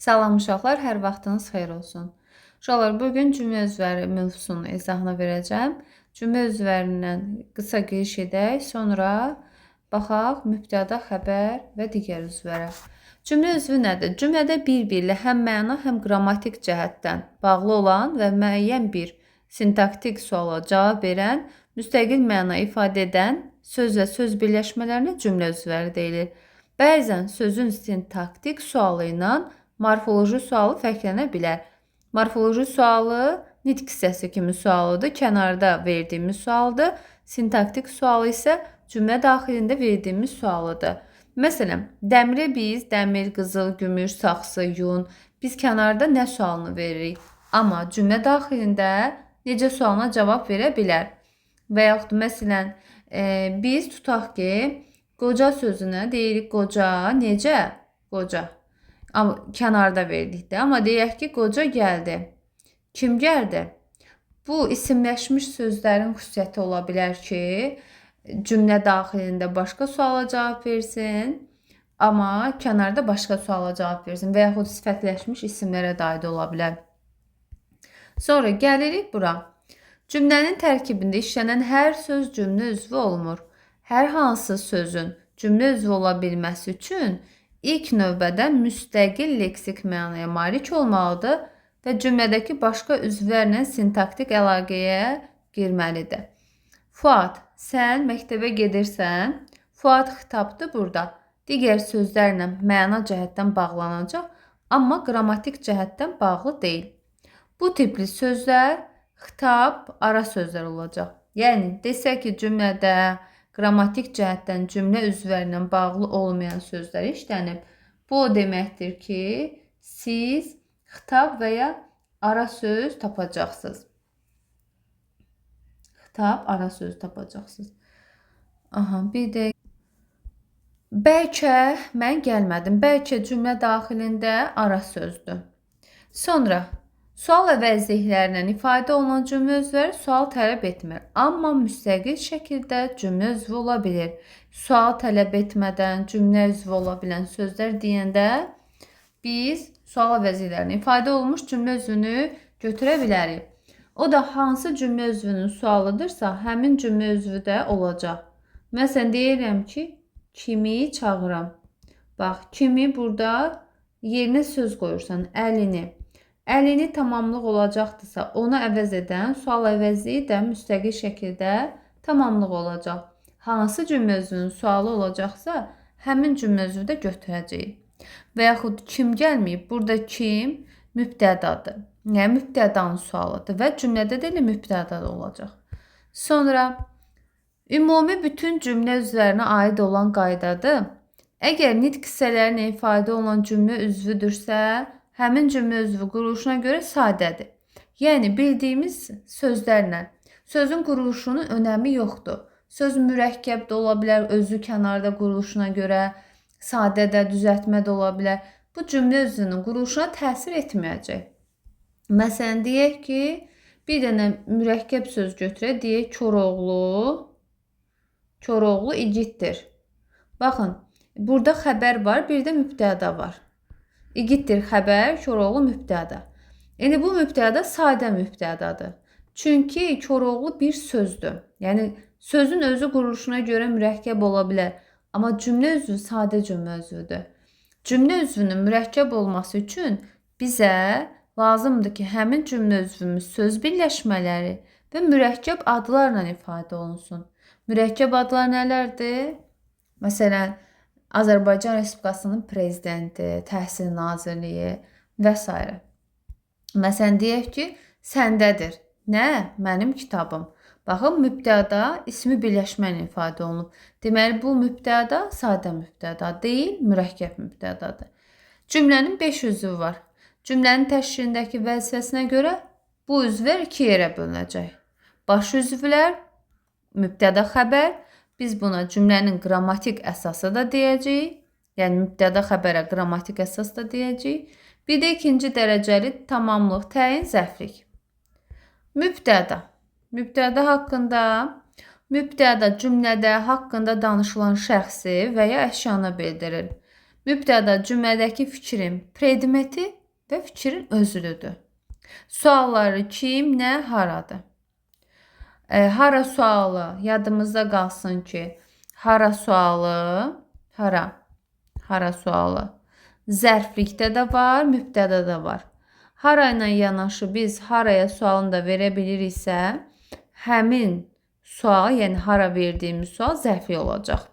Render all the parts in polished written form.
Salam uşaqlar, hər vaxtınız xeyir olsun. Uşaqlar, bu gün cümlə üzvləri mövzusunun izahını verəcəm. Cümlə üzvlərindən qısa giriş edək, sonra baxaq mübtəda, xəbər və digər üzvlərə. Cümlə üzvü nədir? Cümlədə bir-birilə həm məna, həm qrammatik cəhətdən bağlı olan və müəyyən bir sintaktik suala cavab verən, müstəqil məna ifadə edən söz və söz birləşmələrinə cümlə üzvləri deyilir. Bəzən sözün sintaktik sualı ilə morfoloji sualı fərqlənə bilər. Morfoloji sualı nitq hissəsi kimi sualıdır, kənarda verdiyimiz sualdır. Sintaktik sualı isə cümlə daxilində verdiyimiz sualıdır. Məsələn, dəmirə biz dəmir, qızıl, gümüş, saxsı, yun biz kənarda nə sualını veririk? Amma cümlə daxilində necə sualına cavab verə bilər. Və yaxud məsələn, biz tutaq ki, qoca sözünə deyirik qoca, necə? Qoca. Amma kənarda verdikdə, amma deyək ki, qoca gəldi. Kim gəldi? Bu isimləşmiş sözlərin xüsusiyyəti ola bilər ki, cümlə daxilində başqa suala cavab versin, amma kənarda başqa suala cavab versin və yaxud sifətləşmiş isimlərə də aid ola bilər. Sonra gəlirik bura. Cümlənin tərkibində işlənən hər söz cümlə üzvü olmur. Hər hansı sözün cümlə üzvü ola bilməsi üçün ilk növbədə müstəqil leksik mənaya malik olmalıdır və cümlədəki başqa üzvlərlə sintaktik əlaqəyə girməlidir. Fuad, sən məktəbə gedirsən. Fuad xitabdır burada. Digər sözlərlə məna cəhətdən bağlanacaq, amma qrammatik cəhətdən bağlı deyil. Bu tipli sözlər xitab, ara sözlər olacaq. Yəni, desək ki, cümlədə qrammatik cəhətdən cümlə üzvləri ilə bağlı olmayan sözlər işlənib. Bu o deməkdir ki, siz xitab və ya ara söz tapacaqsınız. Xitab, ara söz tapacaqsınız. Aha, bir də bəlkə mən gəlmədim. Bəlkə cümlə daxilində ara sözdür. Sonra sual əvəzliklərlə ifadə olunan cümlə üzvləri sual tələb etmir, amma müstəqil şəkildə cümlə üzvü ola bilir. Sual tələb etmədən cümlə üzvü ola bilən sözlər deyəndə biz sual əvəzliklərlə ifadə olunmuş cümlə üzvünü götürə bilərik. O da hansı cümlə üzvünün sualıdırsa, həmin cümlə üzvü də olacaq. Məsələn, deyirəm ki, kimi çağıram. Bax, kimi burada yerinə söz qoyursan, əlini. Əlini tamamlıq olacaqdırsa, onu əvəz edən sual əvəzliyi də müstəqil şəkildə tamamlıq olacaq. Hansı cümlə üzvünün sualı olacaqsa, həmin cümlə üzvü də götürəcəyik. Və yaxud kim gəlməyib, burada kim mübtədadır. Yəni, mübtədanın sualıdır və cümlədə də elə mübtəda da olacaq. Sonra, ümumi bütün cümlə üzvlərinə aid olan qaydadır. Əgər nitq hissələrinə ifadə olunan cümlə üzvüdürsə, həmin cümlə üzvü quruluşuna görə sadədir. Yəni, bildiyimiz sözlərlə sözün quruluşunun önəmi yoxdur. Söz mürəkkəb də ola bilər, özü kənarda quruluşuna görə, sadə də, düzəltmə də ola bilər. Bu cümlə üzvünün quruluşuna təsir etməyəcək. Məsələn, deyək ki, bir dənə mürəkkəb söz götürək, deyək Koroğlu, Koroğlu igiddir. Baxın, burada xəbər var, bir də mübtəda var. İgiddir xəbər, Koroğlu mübtəda. İndi bu mübtəda sadə mübtədadır. Çünki Koroğlu bir sözdür. Yəni, sözün özü quruluşuna görə mürəkkəb ola bilər. Amma cümlə üzvü sadə cümlə üzvüdür. Cümlə üzvünün mürəkkəb olması üçün bizə lazımdır ki, həmin cümlə üzvümüz söz birləşmələri və mürəkkəb adlarla ifadə olunsun. Mürəkkəb adlar nələrdir? Məsələn, Azərbaycan Respublikasının Prezidenti, Təhsil Nazirliyi və s. Məsələn, deyək ki, səndədir. Nə? Mənim kitabım. Baxın, mübtəda ismi birləşmə ilə ifadə olunub. Deməli, bu mübtəda sadə mübtəda deyil, mürəkkəb mübtədadır. Cümlənin 5 üzvü var. Cümlənin təşkilindəki vəzifəsinə görə bu üzvlər iki yerə bölünəcək. Baş üzvlər, mübtəda xəbər. Biz buna cümlənin qrammatik əsası da deyəcəyik. Yəni, mübtəda xəbərə qrammatik əsas da deyəcəyik. Bir də ikinci dərəcəli tamamlıq, təyin, zərflik. Mübtəda. Mübtəda haqqında, mübtəda cümlədə haqqında danışılan şəxsi və ya əşyanı bildirir. Mübtəda cümlədəki fikrin predmeti və fikrin özlüdür. Sualları kim, nə, haradır? Hara sualı yadımızda qalsın ki, hara sualı, hara sualı zərflikdə də var, mübtəda da var. Hara ilə yanaşı biz haraya sualını da verə biliriksə, həmin sual, yəni hara verdiyimiz sual zərfli olacaq.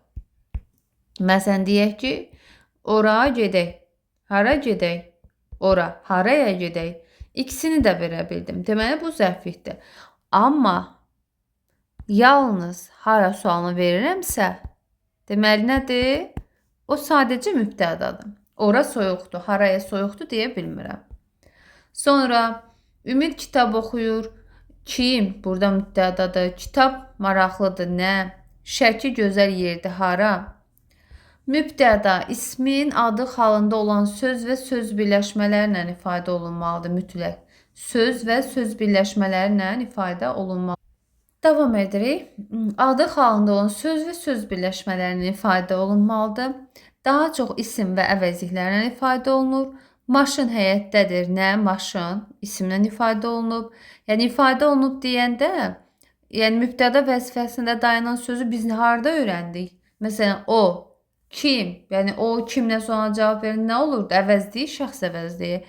Məsələn, deyək ki, ora gedək. Hara gedək? Ora. Haraya gedək? İkisini də verə bildim. Deməli, bu zərflikdir. Amma yalnız hara sualını verirəmsə, deməli nədir? O sadəcə mübtədadır. Ora soyuqdur, haraya soyuqdur deyə bilmirəm. Sonra Ümid kitab oxuyur. Kim? Burada mübtədadır. Kitab maraqlıdır. Nə? Şəki gözəl yerdir. Hara? Mübtəda ismin adı halında olan söz və söz birləşmələrlə ifadə olunmalıdır mütləq. Söz və söz birləşmələrlə ifadə olunmalıdır. Davam edirik. Adı halında olan söz və söz birləşmələrlə ifadə olunmalıdır. Daha çox isim və əvəzliklərlə ifadə olunur. Maşın həyətdədir. Nə? Maşın isimlə ifadə olunub. Yəni ifadə olunub deyəndə, yəni mübtəda vəzifəsində dayanan sözü biz harda öyrəndik? Məsələn, o kim? Yəni o kimlə suala cavab verir, nə olurdu? Əvəzliyi, şəxs əvəzliyi.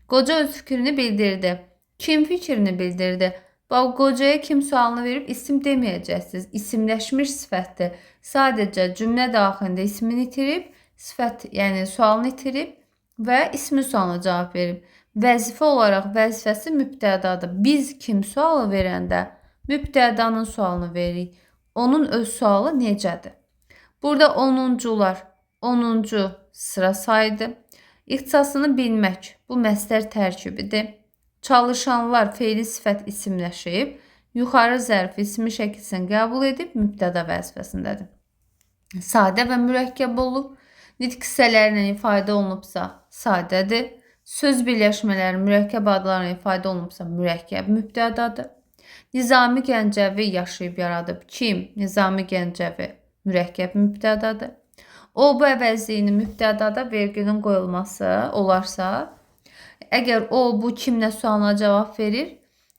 Qoca öz fikrini bildirdi. Kim fikrini bildirdi? Bax, qocaya kim sualını verib isim deməyəcəksiniz. İsimləşmiş sifətdir. Sadəcə cümlə daxilində ismini itirib, sifət, yəni sualını itirib və ismi sualına cavab verib. Vəzifə olaraq vəzifəsi mübtədadır. Biz kim sualı verəndə mübtədanın sualını veririk. Onun öz sualı necədir? Burada 10-uncular, 10-uncu sıra sayıdır. İxtisasını bilmək, bu məstər tərkibidir. Çalışanlar feili sifət isimləşib, yuxarı zərfi ismi şəkilsini qəbul edib mübtəda vəzifəsindədir. Sadə və mürəkkəb olub, nitq hissələri ilə ifadə olunubsa sadədir. Söz birləşmələri mürəkkəb adlarla ifadə olunubsa mürəkkəb mübtədadır. Nizami Gəncəvi yaşayıb yaradıb. Kim? Nizami Gəncəvi mürəkkəb mübtədadır. O bu əvəzliyini mübtədada vergülün qoyulması olarsa, əgər o bu kimlə sualına cavab verir,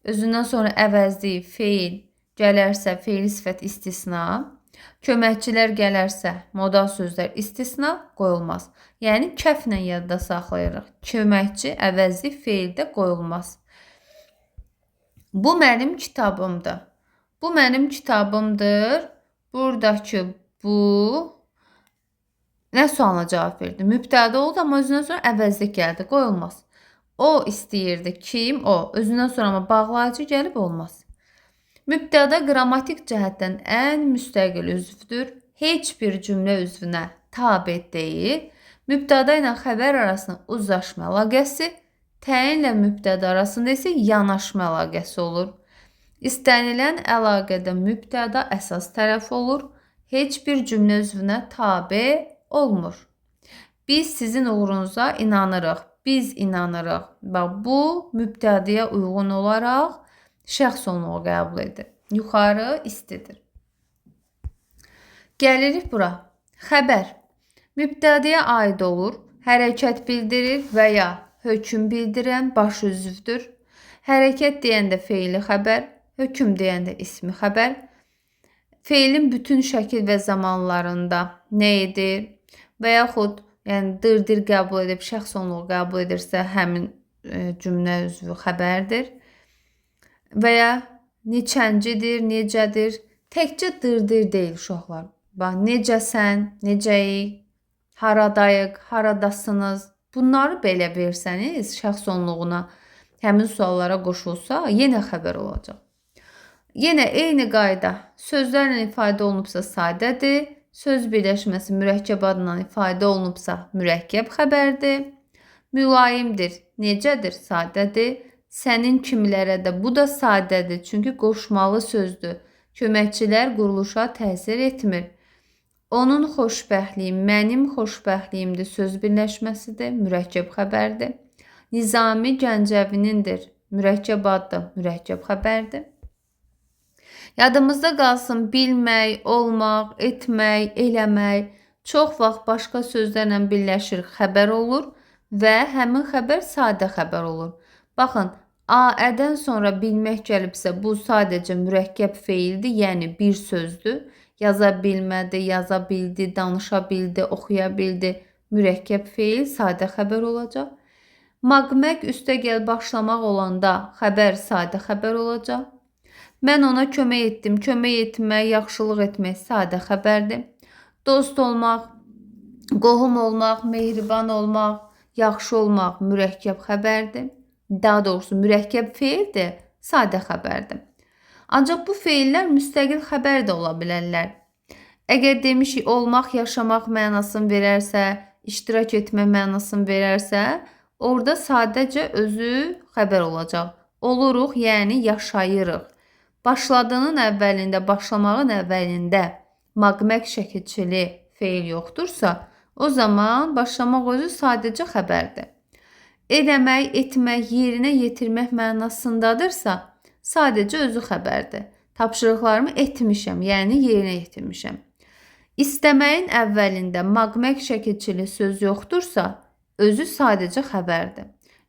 özündən sonra əvəzliyi feil gələrsə feili sifət istisna, köməkçilər gələrsə modal sözlər istisna qoyulmaz. Yəni kəflə yadda saxlayırıq. Köməkçi əvəzli feildə qoyulmaz. Bu mənim kitabımdır. Bu mənim kitabımdır. Buradakı bu nə sualına cavab verdi? Mübtəda oldu, amma özündən sonra əvəzlik gəldi. Qoyulmaz. O istəyirdi. Kim? O. Özündən sonra amma bağlayıcı gəlib olmaz. Mübtəda qrammatik cəhətdən ən müstəqil üzvdür. Heç bir cümlə üzvünə tabe deyil. Mübtəda ilə xəbər arasında uzlaşma əlaqəsi, təyinlə mübtəda arasında isə yanaşma əlaqəsi olur. İstənilən əlaqədə mübtəda əsas tərəf olur. Heç bir cümlə üzvünə tabe olmur. Biz sizin uğurunuza inanırıq. Biz inanırıq. Bax, bu mübtədaya uyğun olaraq şəxs onluğu qəbul edir. Yuxarı istidir. Gəlirik bura. Xəbər. Mübtədaya aid olur, hərəkət bildirir və ya hökm bildirən baş üzvdür. Hərəkət deyəndə feili xəbər, hökm deyəndə ismi xəbər. Feilin bütün şəkil və zamanlarında nə edir və yaxud yəni dırdır qəbul edib şəxs onluğu qəbul edirsə həmin cümlə üzvü xəbərdir. Və ya neçəncidir, necədir. Təkcə dırdır deyil uşaqlar. Bax, necəsən, necəyik, haradayıq, haradasınız. Bunları belə versəniz şəxs onluğuna həmin suallara qoşulsa yenə xəbər olacaq. Yenə eyni qayda. Sözlərlə ifadə olunubsa sadədir. Söz birləşməsi mürəkkəb adla ifadə olunubsa mürəkkəb xəbərdir. Mülayimdir. Necədir? Sadədir. Sənin kimilərə də bu da sadədir. Çünki qoşmalı sözdür. Köməkçilər quruluşa təsir etmir. Onun xoşbəxtliyi mənim xoşbəxtliyimdir söz birləşməsidir. Mürəkkəb xəbərdir. Nizami Gəncəvinindir. Mürəkkəb addır. Mürəkkəb xəbərdir. Yadımızda qalsın bilmək, olmaq, etmək, eləmək Çox vaxt başqa sözlərlə birləşir, xəbər olur və həmin xəbər sadə xəbər olur. Baxın, A-dən sonra bilmək gəlibsə, bu sadəcə mürəkkəb feildir, yəni bir sözdür. Yaza bilmədi, yaza bildi, danışa bildi, oxuya bildi. Mürəkkəb feil sadə xəbər olacaq. Maqmək üstə gəl başlamaq olanda xəbər sadə xəbər olacaq. Mən ona kömək etdim. Kömək etmək, yaxşılıq etmək sadə xəbərdir. Dost olmaq, qohum olmaq, mehriban olmaq, yaxşı olmaq mürəkkəb xəbərdir. Daha doğrusu mürəkkəb feildir, sadə xəbərdir. Ancaq bu feillər müstəqil xəbər də ola bilərlər. Əgər demişik olmaq, yaşamaq mənasını verərsə, iştirak etmək mənasını verərsə, orada sadəcə özü xəbər olacaq. Oluruq, yəni yaşayırıq. Başladığının əvvəlində, başlamağın əvvəlində maqmək şəkilçili feil yoxdursa, o zaman başlamaq özü sadəcə xəbərdir. Eləmək, etmək, yerinə yetirmək mənasındadırsa, sadəcə özü xəbərdir. Tapşırıqlarımı etmişəm, yəni yerinə yetirmişəm. İstəməyin əvvəlində maqmək şəkilçili söz yoxdursa, özü sadəcə xəbərdir.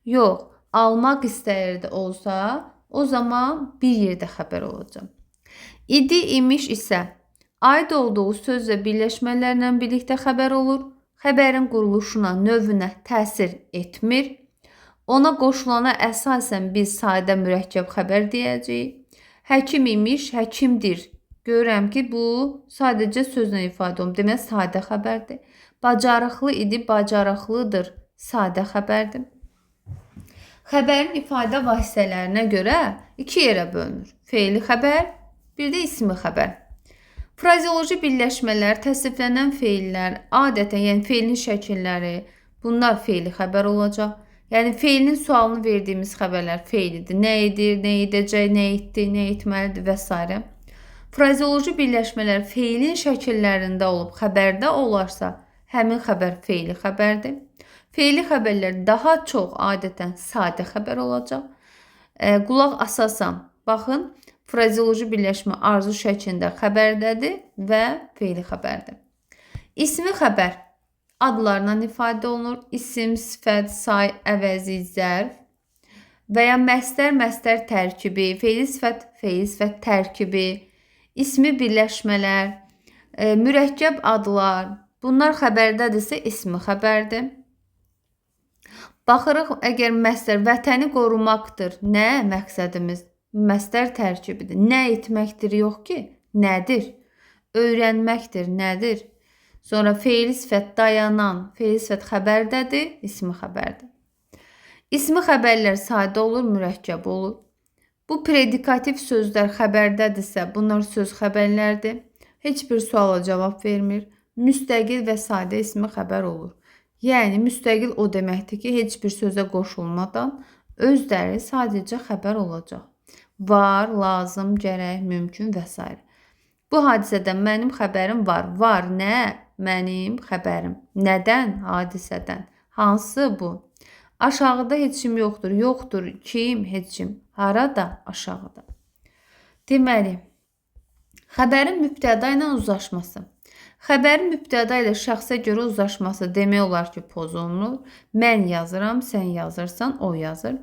Yox, almaq istəyirdi olsa, o zaman bir yerdə xəbər olacaq. İdi, imiş isə aid olduğu söz və birləşmələrlə birlikdə xəbər olur. Xəbərin quruluşuna, növünə təsir etmir. Ona qoşulana əsasən biz sadə mürəkkəb xəbər deyəcəyik. Həkim imiş, həkimdir. Görürəm ki, bu sadəcə sözlə ifadə olunur. Demək, sadə xəbərdir. Bacarıqlı idi, bacarıqlıdır. Sadə xəbərdir. Xəbərin ifadə vasitələrinə görə iki yerə bölünür. Feili xəbər, bir də ismi xəbər. Frazeoloji birləşmələr, təsniflənən feillər, adətən, yəni feilin şəkilləri, bunlar feili xəbər olacaq. Yəni feilin sualını verdiyimiz xəbərlər feilidir. Nə edir, nə edəcək, nə etdi, nə etməlidir və s. Frazeoloji birləşmələr feilin şəkillərində olub xəbərdə olarsa, həmin xəbər feili xəbərdir. Feili xəbərlər daha çox adətən sadə xəbər olacaq. Qulaq asasan, baxın, frazeoloji birləşmə arzu şəklində xəbərdədir və feili xəbərdir. İsmi xəbər adlarla ifadə olunur. İsim, sifət, say, əvəzi, zərf və ya məstər, məstər tərkibi, feili sifət, feili sifət tərkibi, ismi birləşmələr, mürəkkəb adlar. Bunlar xəbərdədirsə ismi xəbərdir. Baxırıq, əgər məstər vətəni qorumaqdır, nə məqsədimiz? Məstər tərkibidir. Nə etməkdir yox ki, nədir? Öyrənməkdir, nədir? Sonra feili sifət dayanan, feili sifət xəbərdədir, ismi xəbərdir. İsmi xəbərlər sadə olur, mürəkkəb olur. Bu predikativ sözlər xəbərdədirsə, bunlar söz xəbərlərdir. Heç bir suala cavab vermir. Müstəqil və sadə ismi xəbər olur. Yəni, müstəqil o deməkdir ki, heç bir sözə qoşulmadan özləri sadəcə xəbər olacaq. Var, lazım, gərək, mümkün və s. Bu hadisədən mənim xəbərim var. Var nə? Mənim xəbərim. Nədən? Hadisədən. Hansı bu? Aşağıda heç kim yoxdur. Yoxdur. Kim? Heç kim. Harada? Aşağıda. Deməli, xəbərin mübtəda ilə uzlaşması. Xəbərin mübtəda ilə şəxsə görə uzlaşması demək olar ki, pozulmur. Mən yazıram, sən yazırsan, o yazır.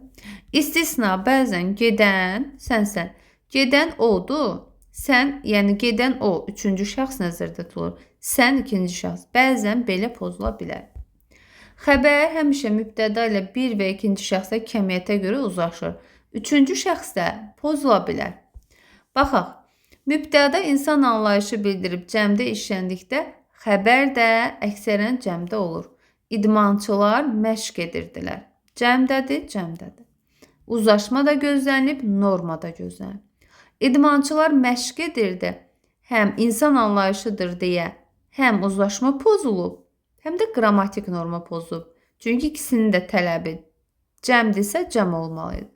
İstisna bəzən gedən sənsən. Gedən odur. Sən, yəni gedən o, üçüncü şəxs nəzərdə tutulur. Sən ikinci şəxs. Bəzən belə pozula bilər. Xəbər həmişə mübtəda ilə bir və ikinci şəxsə kəmiyyətə görə uzlaşır. Üçüncü şəxsdə pozula bilər. Baxaq, mübtəda insan anlayışı bildirib cəmdə işləndikdə xəbər də əksərən cəmdə olur. İdmançılar məşq edirdilər. Cəmdədir, cəmdədir. Uzlaşma da gözlənilib, norma da gözlənilib. İdmançılar məşq edirdi. Həm insan anlayışıdır deyə həm uzlaşma pozulub, həm də qrammatik norma pozulub. Çünki ikisinin də tələbi cəmdirsə cəm olmalı idi.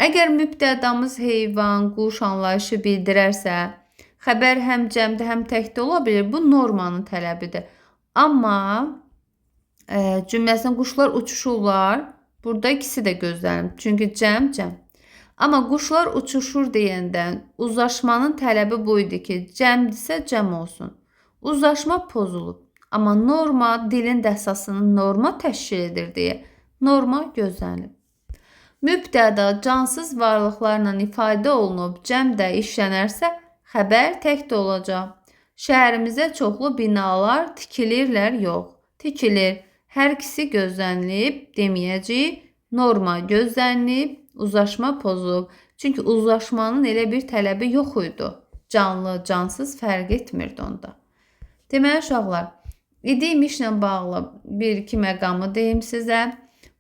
Əgər mübtədamız heyvan, quş anlayışı bildirərsə, xəbər həm cəmdə, həm təkdə ola bilir. Bu normanın tələbidir. Amma cümləsində quşlar uçuşurlar. Burada ikisi də gözlənilir. Çünki cəm, cəm. Amma quşlar uçuşur deyəndə uzlaşmanın tələbi bu idi ki, cəmdirsə cəm olsun. Uzlaşma pozulub. Amma norma dilin də əsasını norma təşkil edir deyə norma gözlənilib. Mübtəda cansız varlıqlarla ifadə olunub cəmdə işlənərsə, xəbər tək də olacaq. Şəhərimizdə çoxlu binalar tikilirlər, yox, tikilir. Hər ikisi gözlənilib deməyəcəyik. Norma gözlənilib, uzlaşma pozulub. Çünki uzlaşmanın elə bir tələbi yox idi. Canlı, cansız fərq etmirdi onda. Deməli, uşaqlar, idi imişlə bağlı bir-iki məqamı deyim sizə.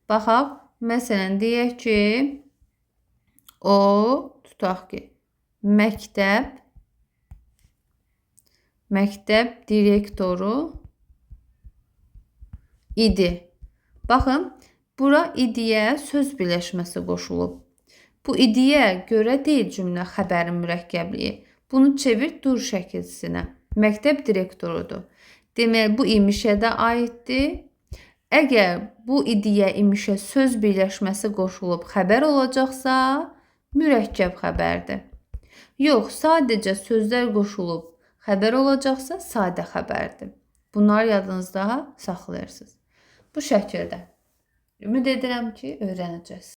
Baxaq, məsələn, deyək ki, o, tutaq ki, məktəb direktoru idi. Baxın, bura idiyə söz birləşməsi qoşulub. Bu idiyə görə deyil cümlə xəbərin mürəkkəbliyi. Bunu çevir dur şəkilsinə. Məktəb direktorudur. Deməli, bu imişə də aiddir. Əgər bu idiyə imişə söz birləşməsi qoşulub xəbər olacaqsa, mürəkkəb xəbərdir. Yox, sadəcə sözlər qoşulub xəbər olacaqsa, sadə xəbərdir. Bunları yadınızda saxlayırsınız. Bu şəkildə. Ümid edirəm ki, öyrənəcəksiniz.